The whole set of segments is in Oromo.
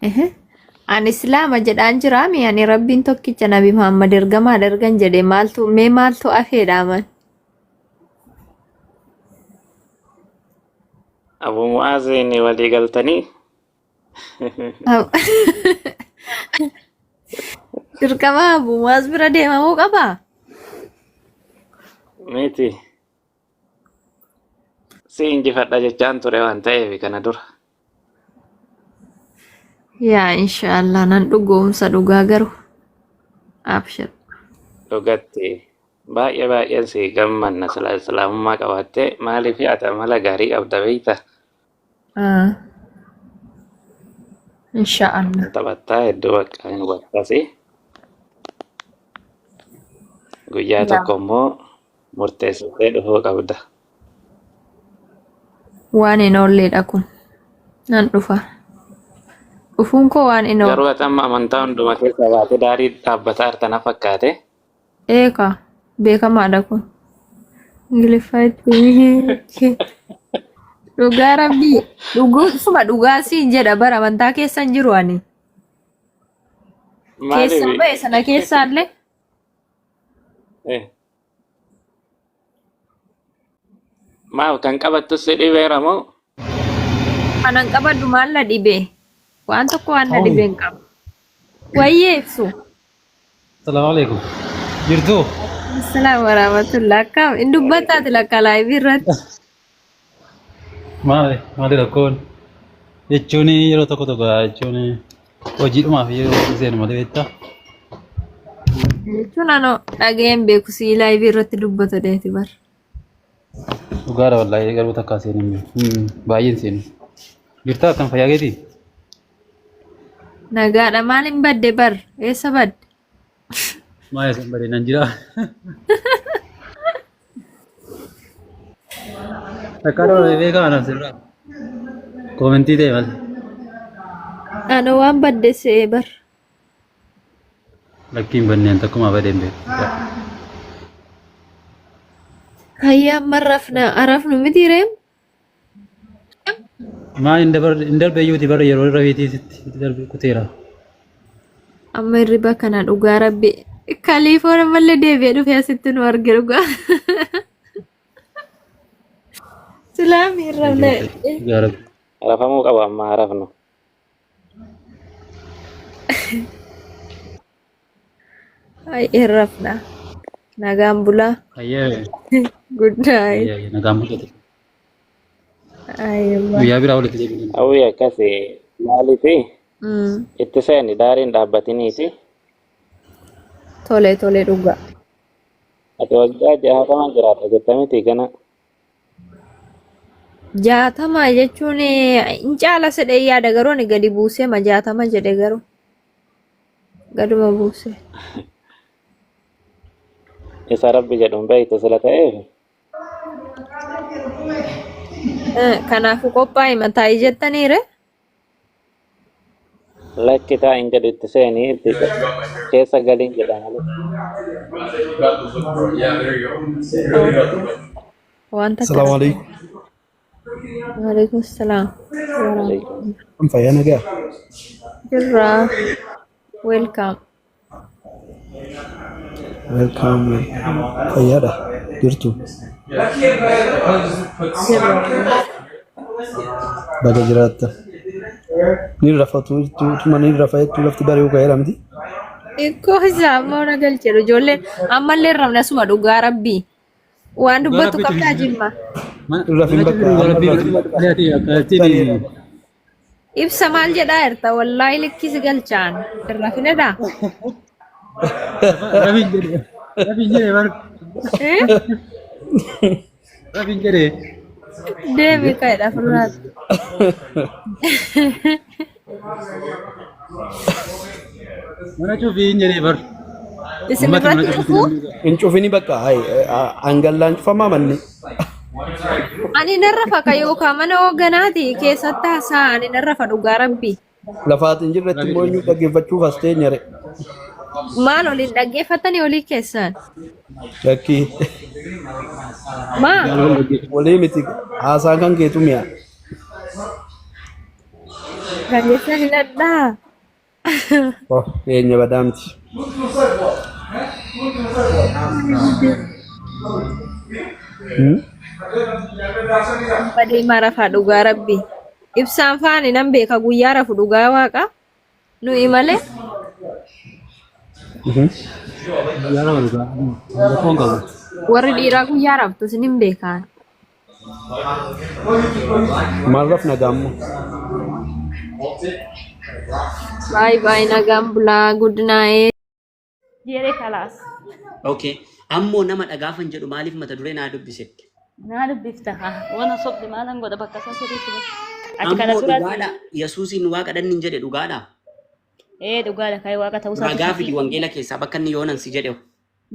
Ehe. Ani Islaama jedhaan jiraami ani Rabbiin tokkicha Nabi Muhammad ergamaadha ergan jedhe maaltu mee maaltu afeedha aman. Abu Mu'aaziin walii galtanii Dirqama Abu Mu'aaz bira deemamuu qabaa? miti. Si injifadha jechaan ture waan ta'eef kana dura. Yaa inshaallah nan dhugoomsa dhugaa garuu. Abshir. Dhugatti baay'ee baay'een si gammanna sila islaamummaa qabaattee maaliif ati amala gaarii qabda beekta. Ah. Inshaallah. Taphattaa hedduu bakka hin hubattasi. Guyyaa Yaa. tokko immoo murteessitee dhufuu qabda. Waan hin oolleedha kun. Nan dhufa. Dhufuun koo waan hin oolle. Garuu ati amma amantaa hunduma keessaa baatee daarii dhaabbataa jirta na fakkaate. Eekaa beekamaadha kun. Ingiliffaa itti. Dhugaa rabbii dhuguma dhugaa siin jedha bara amantaa keessan jiru ani. Keessan Maaliif? ba'e sana keessaallee Eh, Maaf kan qabattus si dhibeera moo? Kanan qabadhu maal na dhibee? Waan tokko waan na dhibee hin qabu. Wayyee ibsu. Salaamu alaikum. Jirtuu? Assalamu warahmatullah. Akkam hin dubbataati lakka laayivii irratti. Maali maali rakkoon? Jechuun yeroo tokko tokko jechuun hojiidhumaaf yeroo seenu malee beektaa? Jechuun ano dhaga'een beeku sii laayivii irratti dubbata deeti bar. Dhugaadha wallaahi garuu takkaa seenu hin beeku. Baay'een seenu. Jirtaa akkam fayyaa keetii? Nagaadha maal hin badde bar? Eessa badde? Maal isin badee nan jira. Takkaa dura beekaa anaaf sirraa. Koomentii ta'e malee. Ano waan badde se'ee bar. Lakkiin banneen takkumaa badee hin beeku. Hayyaa amma rafna arafnu miti reem? Maa hin dabar hin darbe iyyuuti bara yeroo irra beetii sitti darbe kuteera. Amma hirriba kana dhugaa rabbi. Kaliifoon ammallee deebi'ee dhufee asitti nu arge dhugaa. Silaa miirrafne. Dhugaa rabbi. Rafamuu qaba amma haa rafnu. Ay irrafna. Nagaan bulaa. Ayyee Good night. ayyee nagaan bulate. Ayyuma. Guyyaa biraa walitti deebina. Hawwii akkasi maaliifi itti seeni daariin dhaabbatiniiti. Tole tole dhugaa. Ati waggaa 60 jiraadha jetta miti gana. 60 jechuun hin caala sedhee yaada garuu ani gadi buusee ma 60 jedhe garuu gaduma buusee. Isa rabbi jedhu hin beektu sila ta'eef. Kanaafuu qophaa'e mataa jettaniire. Lakki taa hin jedhu itti seeni itti keessa galiin jedha malee. Waan takka Assalamu alaikum. Waalaikum salaam. Alaikum. Fayyaa nagaa. Jirra. Welcome. Welcome. Fayyaadha. Jirtu. Jirra. Baga jiraatta. Ni rafatu tuma ni rafa jettu lafti bari'uu ka'eera miti. Ikkoo isaa ammoo na galcheedha ijoolleen ammallee rafna suma dhugaa rabbii. Waan Dhugaa dubbattu rabbiitu qabdaa hin jimma. Mana Rafin mana bakka dhugaa amma rabbii rafin bakka. ati akkasitti Bari'eera. Ibsa maal jedhaa jirta wallaahi likkii si galchaan irra finedha. Rabin jedhe rabin jedhe bar Eh? rabin jedhe Deemi ka'edha firraati. mana cufii hin jedhe bar Isin ummata mana irratti cufitti cufuu namni Hin cufini bakka hangallaan cufamaa manni. Ani nan rafa ka yookaan mana hoogganaati keessatti haasaa ani nan rafa dhugaa rabbi. Lafaati hin jirretti immoo eenyu dhaggeeffachuuf as teenyare. Maal oliin dhaggeeffattanii olii keessan? Lakkii Maa? walii miti haasaan kan keetu mi'a. Kan jecha filadhaa. Oh, eenyu badaa miti. Hmm? Badee rafaa dhugaa rabbi. Ibsaan faani nan beeka guyyaa rafu dhugaa waaqa. Nuyi malee. Mhm. Guyyaa lama dhugaa. Rakkoon qabu. Warri dhiiraa guyyaa raftu isin hin beekaan. Maal rafna gaammoo? Baay baay nagaan bulaa good night. Jedhe kalaas. Okay. Ammoo nama dhagaafan jedhu maaliif mata duree naa dubbisette? Naa dubbifta haa. Waan sobde maalan godha bakka isaa sirriitti bara. Ati kana Ammoo dura dhugaadha. Yesuusiin waaqa dhanni hin jedhe dhugaadha. ee dhugaadha kai waaqa ta'uu isaati Ragaa fidi shakkii. wangeela keessaa bakka inni yoonan si jedhe.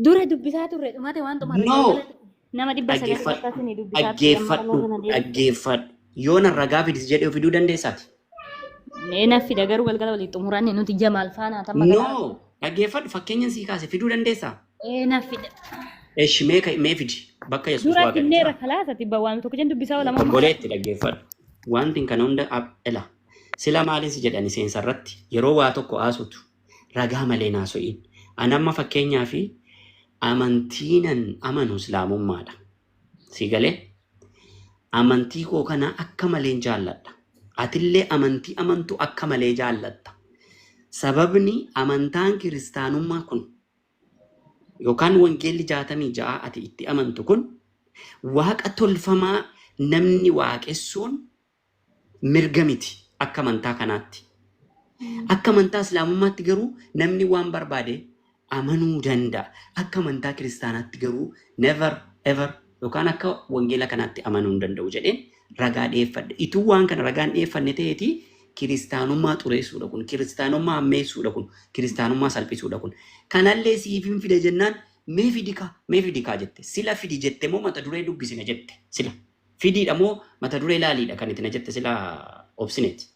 Dura dubbisaa turre dhumate waan xumurre No. galgala nama 900 Dhaggeeffadhu. bakka isin dubbisaa turre amma Dhaggeeffadhu. qaloo kana deemu. Dhaggeeffadhu. Yoonan ragaa fidi si jedhe fiduu dandeessaati. Ee na fida garuu galgala walii xumuranne nuti jamaal faana tamma kana. No. Dhaggeeffadhu fakkeenyan sii kaase fiduu dandeessaa. Ee na fida. Eshi mee mee fidi bakka Yesuus Dura waaqa finneera kalaasati waan tokko jennu dubbisaa oola mamma. Obboleetti dhaggeeffadhu. Wanti kana hunda ela. Sila maalin si jedhani seensa irratti yeroo waa tokko haasutu ragaa malee naaso'iin. Ani amma fakkeenyaa fi amantiinan amanu islaamummaadha. Si galee amantii koo kana akka maleen jaalladha. Atillee amantii amantu akka malee jaallatta. Sababni amantaan kiristaanummaa kun yookaan wangeelli 66 ati itti amantu kun waaqa tolfamaa namni waaqessuun mirga miti akka amantaa kanaatti. Akka amantaa islaamummaatti garuu namni waan barbaade amanuu danda'a. Akka amantaa kiristaanaatti garuu never ever yookaan akka wangeela kanaatti amanuu hin danda'u jedheen ragaa dhiyeeffadhe. Ituu waan kana ragaan dhiyeeffanne ta'eeti kiristaanummaa xureessuudha kun, kiristaanummaa hammeessuudha kun, kiristaanummaa salphisuudha kun. Kanallee siif hin fide jennaan mee fidikaa, mee fidikaa jette. Sila fidi jette moo mata duree dubbisina jette sila. Fidiidha moo mata duree laaliidha kan itti na jette sila obsineeti.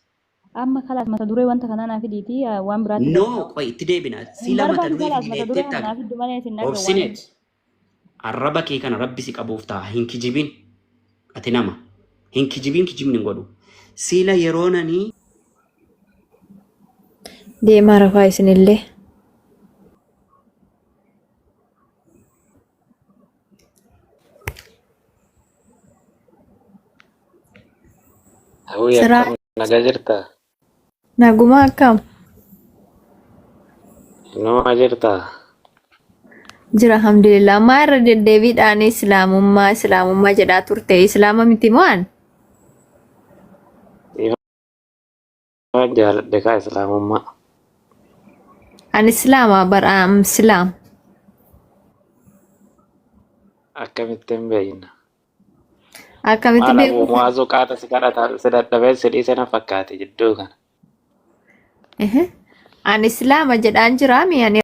Amma kalaas mata duree wanta kanaa naa fidiiti waan biraatti No, darba. qoy itti deebina. Hin Sila mata barbaadu duree kalaas fidi mata duree deetteetta kana naa fiddu malee isin dhaga'u waan. Obsineet. Arraba kee kana rabbi si qabuuf ta'a. Hin kijibin. Ati nama. Hin kijibin kijibni hin godhu. Sila yeroo nanii Deemaa rafaa isinillee. Hawwii Siraa akkam nagaa jirtaa? naguma akkam Numa jirtaa? jira alhamdulillah. Maa irra deddeebiidhaan islaamummaa islaamummaa jedhaa turte islaama miti moo an? Siifan jaaladhe kaa islaamummaa. An islaama bar am islaam. Akkamitti hin beekna? Akkamitti Maal abuu beekuu? muwaazuu qaata si kadhata si dadhabee si dhiise na fakkaate jidduu kana. An islaama jedhaan jiraami ani.